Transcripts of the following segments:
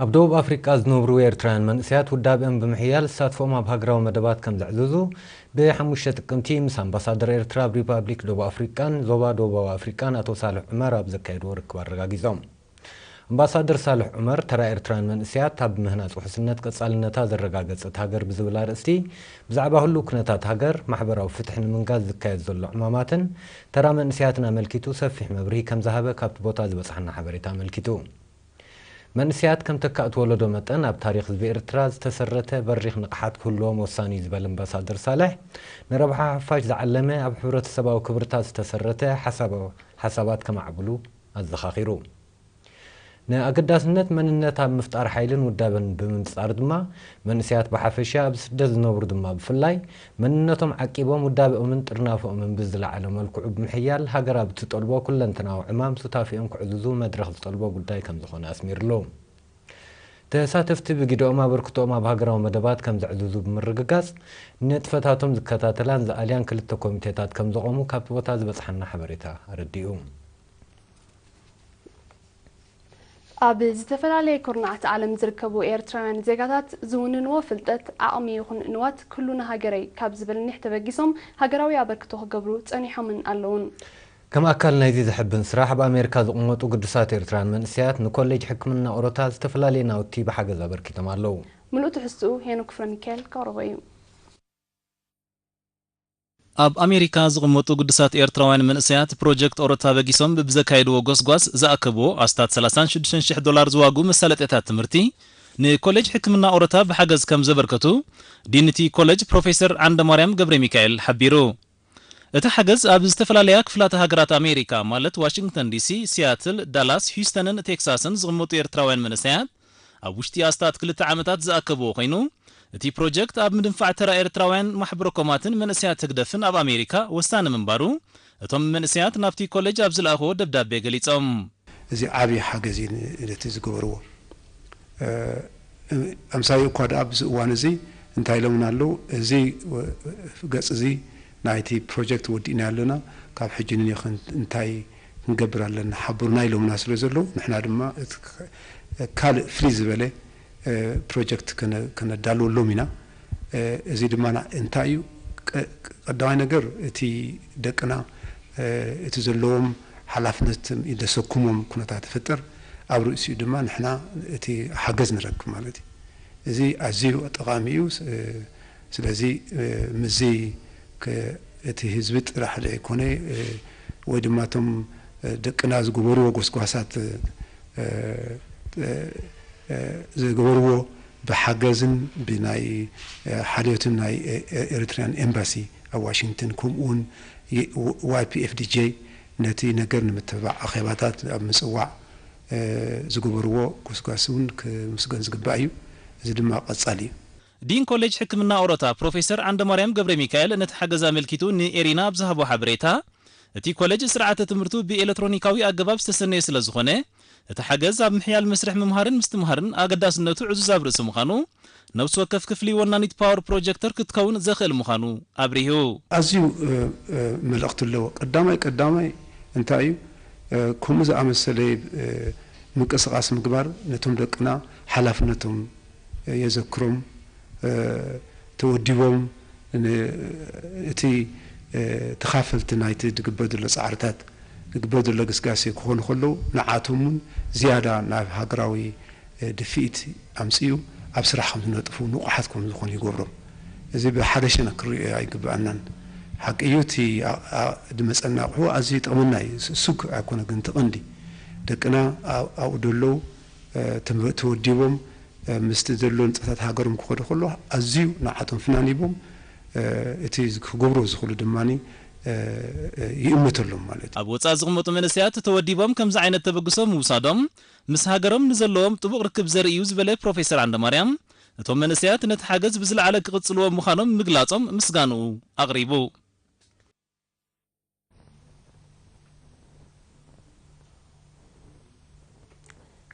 ኣብ ደቡብ ኣፍሪቃ ዝነብሩ ኤርትራውያን መንእሰያት ውዳቤኦም ብምሕያል ዝሳትፎኦም ኣብ ሃገራዊ መደባት ከም ዘዕዝዙ ብሓሙሽተ ጥቅምቲ ምስ ኣምባሳደር ኤርትራ ኣብ ሪፓብሊክ ደቡብ ኣፍሪቃን ዞባ ደቡባዊ ኣፍሪቃን ኣቶ ሳልሕ ዑመር ኣብ ዘካየድዎ ርክብ ኣረጋጊጾም። ኣምባሳደር ሳልሕ ዑመር፣ ተራ ኤርትራውያን መንእሰያት ኣብ ምህናጽ ውሕስነት ቀጻልነታ ዘረጋገጸት ሃገር ብዝብል ኣርእስቲ ብዛዕባ ህሉው ኩነታት ሃገር፣ ማሕበራዊ ፍትሒ ንምንጋስ ዝካየድ ዘሎ ዕማማትን ተራ መንእሰያትን ኣመልኪቱ ሰፊሕ መብርሂ ከም ዝሃበ ካብቲ ቦታ ዝበጽሓና ሓበሬታ ኣመልኪቱ። መንእሰያት ከም ተካእቲ ወለዶ መጠን ኣብ ታሪኽ ህዝቢ ኤርትራ ዝተሰረተ በሪኽ ንቕሓት ክህልዎም ወሳኒ እዩ ዝበለ ኣምባሳደር ሳልሕ፣ ንረብሓ ሓፋሽ ዝዓለመ ኣብ ሕብረተሰባዊ ክብርታት ዝተሰረተ ሓሳባዊ ሓሳባት ከማዕብሉ ኣዘኻኺሩ። ንኣገዳስነት መንነት ኣብ ምፍጣር ሓይልን ውዳበን ብምንጻር ድማ መንእሰያት ብሓፈሻ ኣብ ስደት ዝነብሩ ድማ ብፍላይ መንነቶም ዓቂቦም ውዳበኦምን ጥርናፈኦምን ብዝለዓለ መልክዑ ብምሕያል ሃገር ኣብ እትጠልቦ ኩለንተናዊ ዕማም ሱታፌኦም ክዕዝዙ መድረኽ ዝጠልቦ ጉዳይ ከም ዝኾነ ኣስሚርሉ። ተሳተፍቲ ብግደኦም ኣበርክቶኦም ኣብ ሃገራዊ መደባት ከም ዘዕዝዙ ብምርግጋጽ ንጥፈታቶም ዝከታተላን ዝኣልያን ክልተ ኮሚቴታት ከም ዘቖሙ ካብቲ ቦታ ዝበጽሓና ሓበሬታ ኣረዲኡ። ኣብ ዝተፈላለየ ኩርናዓት ዓለም ዝርከቡ ኤርትራውያን ዜጋታት ዝውንንዎ ፍልጠት፣ ዓቕሚ ይኹን ንዋት ኩሉ ንሃገረይ ካብ ዝብል ኒሕ ተበጊሶም ሃገራዊ ኣበርክቶ ክገብሩ ጸኒሖምን ኣለዉን። ከም ኣካል ናይዚ ዘሐብን ስራሕ ኣብ ኣሜሪካ ዝቕመጡ ግዱሳት ኤርትራውያን መንእሰያት ንኮሌጅ ሕክምና ኦሮታ ዝተፈላለየ ናውቲ ብሓገዝ ኣበርኪቶም ኣለዉ። ምሉእ ትሕዝትኡ ሄኖክ ፍረሚካኤል ከቕርቦ እዩ። ኣብ ኣሜሪካ ዝቕመጡ ግዱሳት ኤርትራውያን መንእሰያት ፕሮጀክት ኦሮታ በጊሶም ብብዘካየድዎ ጎስጓስ ዝኣከብዎ ኣስታት ሰላሳን ሽዱሽተን ሽሕ ዶላር ዝዋግኡ መሳለጥያታት ትምህርቲ ንኮሌጅ ሕክምና ኦሮታ ብሓገዝ ከም ዘበርከቱ ዲን እቲ ኮሌጅ ፕሮፌሰር ዓንደማርያም ገብረሚካኤል ሓቢሩ። እቲ ሓገዝ ኣብ ዝተፈላለያ ክፍላተ ሃገራት ኣሜሪካ ማለት ዋሽንግተን ዲሲ፣ ሲያትል፣ ዳላስ፣ ሂውስተንን ቴክሳስን ዝቕመጡ ኤርትራውያን መንእሰያት ኣብ ውሽጢ ኣስታት ክልተ ዓመታት ዝኣከብዎ ኮይኑ፣ እቲ ፕሮጀክት ኣብ ምድንፋዕ ተራ ኤርትራውያን ማሕበረ ኮማትን መንእሰያት ህግደፍን ኣብ ኣሜሪካ ወሳኒ ምንባሩ እቶም መንእሰያት ናብቲ ኮሌጅ ኣብ ዝለኣኽዎ ደብዳቤ ገሊጾም። እዚ ዓቢ ሓገዝ እዩ ነቲ ዝገበርዎ። ኣምሳዩ እኳ ደኣ ኣብዚ እዋን እዚ እንታይ ኢሎምና ኣለዉ፣ እዚ ገጽ እዚ ናይቲ ፕሮጀክት ወዲእናዮ ኣለና፣ ካብ ሕጂ ንኒኽ እንታይ ክንገብር ኣለና ሓብሩና ኢሎምና ስለ ዘለዉ፣ ንሕና ድማ ካልእ ፍልይ ዝበለ ፕሮጀክት ከነዳልወሎም ኢና። እዚ ድማ እንታይ እዩ? ቀዳማይ ነገር እቲ ደቅና እቲ ዘለዎም ሓላፍነት ዘሰክሞም ኩነታት ይፍጠር፣ ኣብ ርእሲኡ ድማ ንሕና እቲ ሓገዝ ንረክብ ማለት እዩ። እዚ ኣዝዩ ጠቓሚ እዩ። ስለዚ ምስዚ እቲ ህዝቢ ጥራሕ ዘይኮነ ወይ ድማ እቶም ደቅና ዝገበርዎ ጎስጓሳት ዝገበርዎ ብሓገዝን ብናይ ሓልዮትን ናይ ኤሪትሪያን ኤምባሲ ኣብ ዋሽንግተን ከምኡ እውን ዋይፒኤፍዲጄ ነቲ ነገር ንምትብባዕ ኣኼባታት ኣብ ምጽዋዕ ዝገበርዎ ጎስጓስ እውን ክምስገን ዝግባእ እዩ። እዚ ድማ ቀጻሊ እዩ። ዲን ኮሌጅ ሕክምና ኦሮታ ፕሮፌሰር ዓንደማርያም ገብረሚካኤል ነቲ ሓገዝ ኣመልኪቱ ንኤሪና ኣብ ዝሃቦ ሓበሬታ፣ እቲ ኮሌጅ ስርዓተ ትምህርቱ ብኤለትሮኒካዊ ኣገባብ ዝተሰነየ ስለ ዝኾነ፣ እቲ ሓገዝ ኣብ ምሕያል መስርሕ ምምሃርን ምስትምሃርን ኣገዳስነቱ ዕዙዝ ኣብ ርእሲ ምዃኑ፣ ነብሲ ወከፍ ክፍሊ ወናኒት ፓወር ፕሮጀክተር ክትከውን ዘኽእል ምዃኑ ኣብሪሁ። ኣዝዩ መልእኽቲ ኣለዎ። ቀዳማይ ቀዳማይ እንታይ እዩ? ከምኡ ዝኣመሰለ ምንቅስቓስ ምግባር ነቶም ደቅና ሓላፍነቶም የዘክሮም። ተወዲቦም እቲ ተኻፈልቲ ናይቲ ዝግበር ዘሎ ፃዕርታት ዝግበር ዘሎ ግስጋሴ ክኾኑ ከለዉ ንዓቶም እውን ዝያዳ ናብ ሃገራዊ ድፍኢት ኣምፅኡ ኣብ ስራሕ ከም ዝነጥፉ ንቑሓት ከም ዝኾኑ ይገብሮም። እዚ ብሓደ ሸነኽ ክርኦ ኣይግበኣናን። ሓቂ እዩ እቲ ዝመፀና ኣቑሑ ኣዝዩ ይጠቕመና እዩ። ስሱግ ኣይኮነ ግን እቲ ቀንዲ ደቅና ኣብኡ ዘለዉ ተወዲቦም ምስቲ ዘሎ ንጥፈታት ሃገሮም ክኸዱ ከሎ ኣዝዩ ንዓቶም ፍናን ሂቦም እቲ ክገብርዎ ዝኽእሉ ድማ ይእመተሎም ማለት እዩ። ኣብ ወፃኢ ዝቕመጡ መንእሰያት ተወዲቦም ከምዚ ዓይነት ተበግሶ ምውሳዶም ምስ ሃገሮም ንዘለዎም ጥቡቕ ርክብ ዘርኢ እዩ ዝበለ ፕሮፌሰር ዓንደማርያም፣ እቶም መንእሰያት ነቲ ሓገዝ ብዝለዓለ ክቕጽልዎ ምዃኖም ምግላጾም ምስጋንኡ ኣቕሪቡ።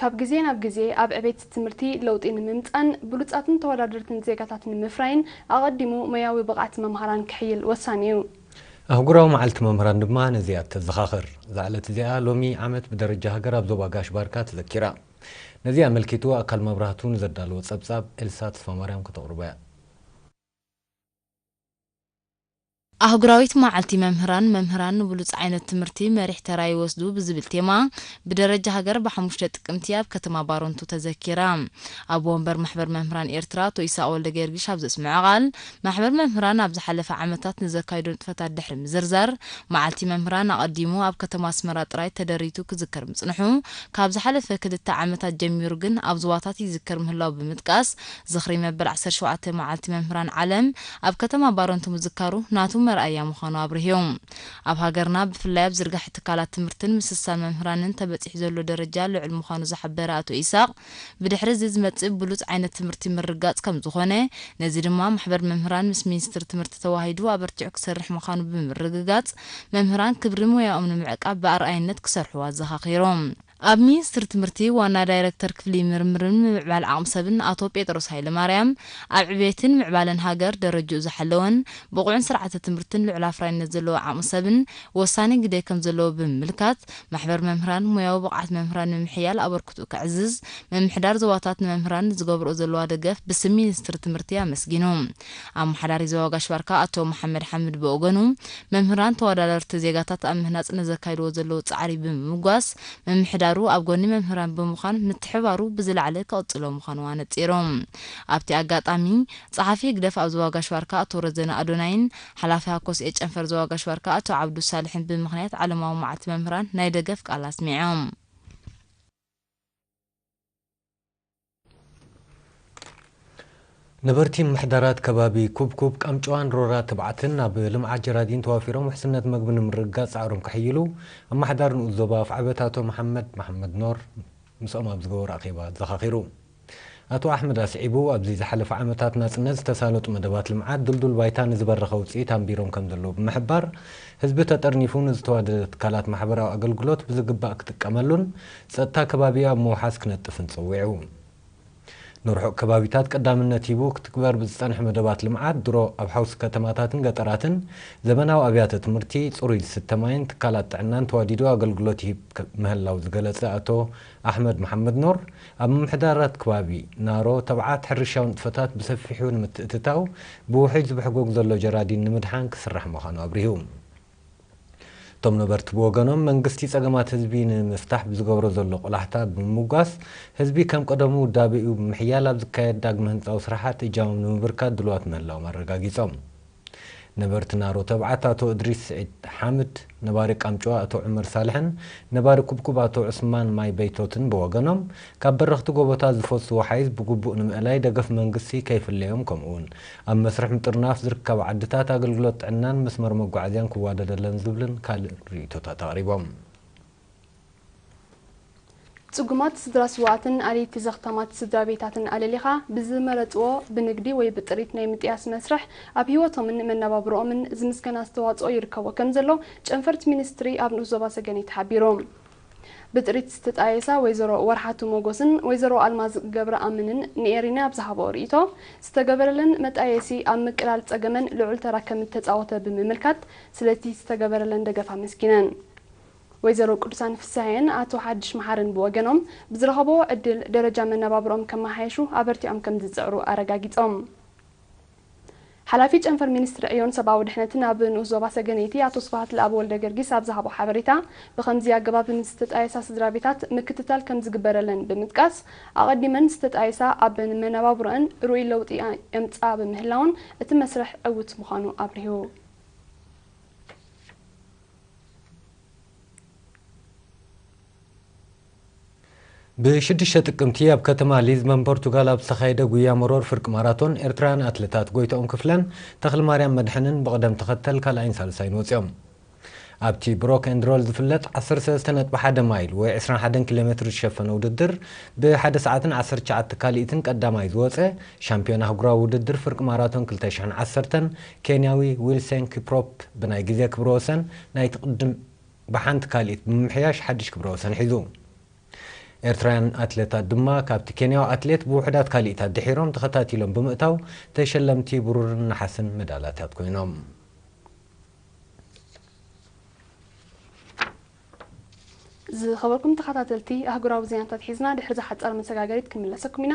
ካብ ግዜ ናብ ግዜ ኣብ ዕቤት ትምህርቲ ለውጢ ንምምጻን ብሉጻትን ተወዳደርትን ዜጋታት ንምፍራይን ኣቐዲሙ ሞያዊ ብቕዓት መምሃራን ክሕይል ወሳኒ እዩ። ኣህጉራዊ መዓልቲ መምህራን ድማ ነዚኣ ተዘኻኽር። እዛ ዕለት እዚኣ ሎሚ ዓመት ብደረጃ ሃገር ኣብ ዞባ ጋሽ ባርካ ተዘኪራ። ነዚ ኣመልኪቱ ኣካል መብራህቱ ንዘዳለዎ ጸብጻብ ኤልሳ ተስፋማርያም ከተቕርቦ እያ። ኣህጉራዊት መዓልቲ መምህራን፣ መምህራን ንብሉጽ ዓይነት ትምህርቲ መሪሕ ተራ ይወስዱ ብዝብል ቴማ፣ ብደረጃ ሃገር ብሓሙሽተ ጥቅምቲ ኣብ ከተማ ባረንቱ ተዘኪራ። ኣቦ ወንበር ማሕበር መምህራን ኤርትራ ኣቶ ይስሐቅ ወልደጊዮርጊስ ኣብ ዘስምዖ ቃል፣ ማሕበር መምህራን ኣብ ዝሓለፈ ዓመታት ንዘካይዶ ንጥፈታት ድሕሪ ምዝርዛር፣ መዓልቲ መምህራን ኣቐዲሙ ኣብ ከተማ ኣስመራ ጥራይ ተደሪቱ ክዝከር ምጽንሑ፣ ካብ ዝሓለፈ ክልተ ዓመታት ጀሚሩ ግን ኣብ ዞባታት ይዝከር ምህላው ብምጥቃስ፣ ዝኽሪ መበል ዓሰርተ ሸውዓተ መዓልቲ መምህራን ዓለም ኣብ ከተማ ባረንቱ ምዝካሩ ናቱ መርኣያ ምዃኑ ኣብርህዮም። ኣብ ሃገርና ብፍላይ ኣብ ዝርጋሐ ትካላት ትምህርትን ምስሳን መምህራንን ተበጺሑ ዘሎ ደረጃ ልዑል ምዃኑ ዝሓበረ ኣቶ ኢሳቕ፣ ብድሕሪ እዚ ዝመጽእ ብሉጽ ዓይነት ትምህርቲ ምርጋጽ ከም ዝኾነ፣ ነዚ ድማ ማሕበር መምህራን ምስ ሚኒስትሪ ትምህርቲ ተዋሂዱ ኣበርቲዑ ክሰርሕ ምዃኑ ብምርግጋጽ፣ መምህራን ክብሪ ሞያኦም ንምዕቃብ ብኣርኣይነት ክሰርሑ ኣዘኻኺሮም። ኣብ ሚኒስትሪ ትምህርቲ ዋና ዳይሬክተር ክፍሊ ምርምርን ምምዕባል ዓቕሚ ሰብን ኣቶ ጴጥሮስ ሃይለማርያም፣ ኣብ ዕቤትን ምዕባለን ሃገር ደረጅኡ ዝሓለወን ብቑዕን ስርዓተ ትምህርትን ልዑል ኣፍራይነት ዘለዎ ዓቕሚ ሰብን ወሳኒ ግደ ከም ዘለዎ ብምምልካት፣ ማሕበር መምህራን ሞያዊ ብቕዓት መምህራን ንምሕያል ኣበርክትኡ ከዕዝዝ፣ ምምሕዳር ዞባታት ንመምህራን ንዝገብርኦ ዘለዋ ደገፍ ብስም ሚኒስትሪ ትምህርቲ ኣመስጊኑ። ኣመሓዳሪ ዞባ ጋሽ ባርካ ኣቶ መሓመድ ሓምድ ብወገኑ፣ መምህራን ተወዳደርቲ ዜጋታት ኣብ ምህናጽ ንዘካይድዎ ዘለዉ ጻዕሪ ብምምጓስ፣ ምምሕዳሩ ኣብ ጎኒ መምህራን ብምዃን ምትሕብባሩ ብዝለዓለ ክቕጽሎ ምዃኑ ኣነጺሮም። ኣብቲ ኣጋጣሚ፣ ጸሓፊ ህግደፍ ኣብ ዞባ ጋሽ ባርካ ኣቶ ረዘነ ኣዶናይን ሓላፊ ሃኮስኤ ጨንፈር ዞባ ጋሽ ባርካ ኣቶ ዓብዱ ሳልሕን ብምኽንያት ዓለማዊ መዓልቲ መምህራን ናይ ደገፍ ቃል ኣስሚዖም። ነበርቲ ምምሕዳራት ከባቢ ኩብኩብ፣ ቃምጨዋን ሮራ ተባዕትን ኣብ ልምዓት ጀራዲን ተዋፊሮም ውሕስነት መግቢ ንምርግጋጽ ጻዕሮም ከሕይሉ ኣመሓዳሪ ንኡስ ዞባ ኣፍዓበት ኣቶ መሓመድ መሓመድ ኖር ምስኦም ኣብ ዝገበሮ ኣኼባ ኣዘኻኺሩ። ኣቶ ኣሕመድ ኣስዒቡ፣ ኣብዚ ዝሓለፈ ዓመታት ናጽነት ዝተሳለጡ መደባት ልምዓት ድልዱል ባይታ ንዝበረኸ ውጽኢት ኣንቢሮም ከም ዘለዉ ብምሕባር፣ ህዝቢ ተጠርኒፉ ንዝተዋደደ ትካላት ማሕበራዊ ኣገልግሎት ብዝግባእ ክጥቀመሉን ጸጥታ ከባቢ ኣብ ምውሓስ ክነጥፍን ጸዊዑ። ንርሑቕ ከባቢታት ቀዳምነት ሂቡ ክትግበር ብዝጸንሐ መደባት ልምዓት ድሮ ኣብ ሓውሲ ከተማታትን ገጠራትን ዘመናዊ ኣብያተ ትምህርቲ፣ ጽሩይ ዝስተ ማይን ትካላት ጥዕናን ተዋዲዱ ኣገልግሎት ይህብ ከ-፣ ምህላው ዝገለጸ ኣቶ ኣሕመድ መሓመድ ኖር፣ ኣብ ምምሕዳራት ከባቢ ናሮ ተብዓት ሕርሻዊ ንጥፈታት ብሰፊሑ ንምትእትታው ብውሑይ ዝብሕጎግ ዘሎ ጀራዲን ንምድሓን ክስራሕ ምዃኑ ኣብሪሁ። እቶም ነበርቲ ብወገኖም፣ መንግስቲ ጸገማት ህዝቢ ንምፍታሕ ብዝገብሮ ዘሎ ቆላሕታ ብምምጓስ፣ ህዝቢ ከም ቀደሙ ውዳቤኡ ብምሕያል ኣብ ዝካየድ ዳግመ ህንጻዊ ስራሓት እጃሞም ንምብርካት ድሉዋት ምህላዎም ኣረጋጊጾም። ነበርቲ ናሮ ተብዓት ኣቶ እድሪስ ስዒድ ሓምድ፣ ነባሪ ቃምጭዋ ኣቶ ዑመር ሳልሕን ነባሪ ኩብኩብ ኣቶ ዑስማን ማይ በይቶትን ብወገኖም፣ ካብ በረኽቲ ጎቦታት ዝፈሱ ወሓይዝ ብግቡእ ንምእላይ ደገፍ መንግስቲ ከይፍለዮም፣ ከምኡውን ኣብ መስርሕ ምጥርናፍ ዝርከባ ዓድታት ኣገልግሎት ጥዕናን መስመር መጓዓዝያን ክዋደደለን ዝብልን ካልእ ርእይቶታት ኣቕሪቦም። ጽጉማት ስድራ ስውኣትን ኣለይቲ ዘኽታማት ስድራ ቤታትን ኣለሊኻ ብዝመረጽዎ ብንግዲ ወይ ብጥሪት ናይ ምጥያስ መስርሕ ኣብ ህይወቶምን መነባብሮኦምን ዝምስገን ኣስተዋጽኦ ይርከቦ ከም ዘሎ ጨንፈርት ሚኒስትሪ ኣብ ንኡስ ዞባ ሰገነይቲ ሓቢሩ። ብጥሪት ዝተጣየሳ ወይዘሮ ወርሓቱ ሞጎስን ወይዘሮ ኣልማዝ ገብረኣምንን ንኤሪና ኣብ ዝሃበኦ ርእይቶ፣ ዝተገበረለን መጣየሲ ኣብ ምቅላል ጸገመን ልዑል ተራ ከም እተጻወተ ብምምልካት፣ ስለቲ ዝተገበረለን ደገፍ ኣመስጊነን። ወይዘሮ ቅዱሳን ፍስሃየን ኣቶ ሓድሽ መሓርን ብወገኖም፣ ብዝረኸብዎ ዕድል ደረጃ መነባብሮኦም ከመሓየሹ ኣበርቲዖም ከም ዝጽዕሩ ኣረጋጊጾም። ሓላፊ ጨንፈር ሚኒስትሪ ዕዮን ሰብኣዊ ድሕነትን ኣብ ንኡስ ዞባ ሰገነይቲ ኣቶ ስብሃት ለኣብ ወልደ ገርጊስ ኣብ ዝሃቦ ሓበሬታ፣ ብኸምዚ ኣገባብ ንዝተጣየሳ ስድራ ቤታት ምክትታል ከም ዝግበረለን ብምጥቃስ፣ ኣቐዲመን ዝተጣየሳ ኣብ መነባብሮአን ርኡይ ለውጢ የምጽኣ ብምህላውን እቲ መስርሕ ዕዉት ምዃኑ ኣብሪሁ። ብሽዱሽተ ጥቅምቲ ኣብ ከተማ ሊዝበን ፖርቱጋል ኣብ ዝተኻየደ ጉያ መሮር ፍርቂ ማራቶን፣ ኤርትራውያን ኣትለታት ጎይትኦም ክፍለን ተኽለማርያም መድሕንን ብቕደም ተኸተል ካልኣይን ሳልሳይን ወጺኦም። ኣብቲ ብሮክ ኤንድ ሮል ዝፍለጥ ዓሰርተ ሰለስተ ነጥቢ ሓደ ማይል ወይ ዕስራን ሓደን ኪሎ ሜትር ዝሸፈነ ውድድር፣ ብሓደ ሰዓትን ዓሰርተ ትሽዓተ ካልኢትን ቀዳማይ ዝወጸ፣ ሻምፒዮን ኣህጉራዊ ውድድር ፍርቂ ማራቶን ክልተ ሽሕን ዓሰርተን ኬንያዊ ዊልሰን ኪፕሮፕ ብናይ ግዜ ክብረ ወሰን ናይቲ ቅድም ብሓንቲ ካልኢት ብምምሕያሽ ሓድሽ ክብረ ወሰን ሒዙ። ኤርትራውያን ኣትሌታት ድማ ካብቲ ኬንያዊ ኣትሌት ብውሑዳት ካልኢታት ድሒሮም ተኸታቲሎም ብምእታው ተሸለምቲ ብሩርን ነሓስን መዳልያታት ኮይኖም። ዝኸበርኩም ተኸታተልቲ፣ ኣህጉራዊ ዜናታት ሒዝና ድሕሪ ዝሓጸረ መሰጋገሪት ክንምለሰኩም ኢና።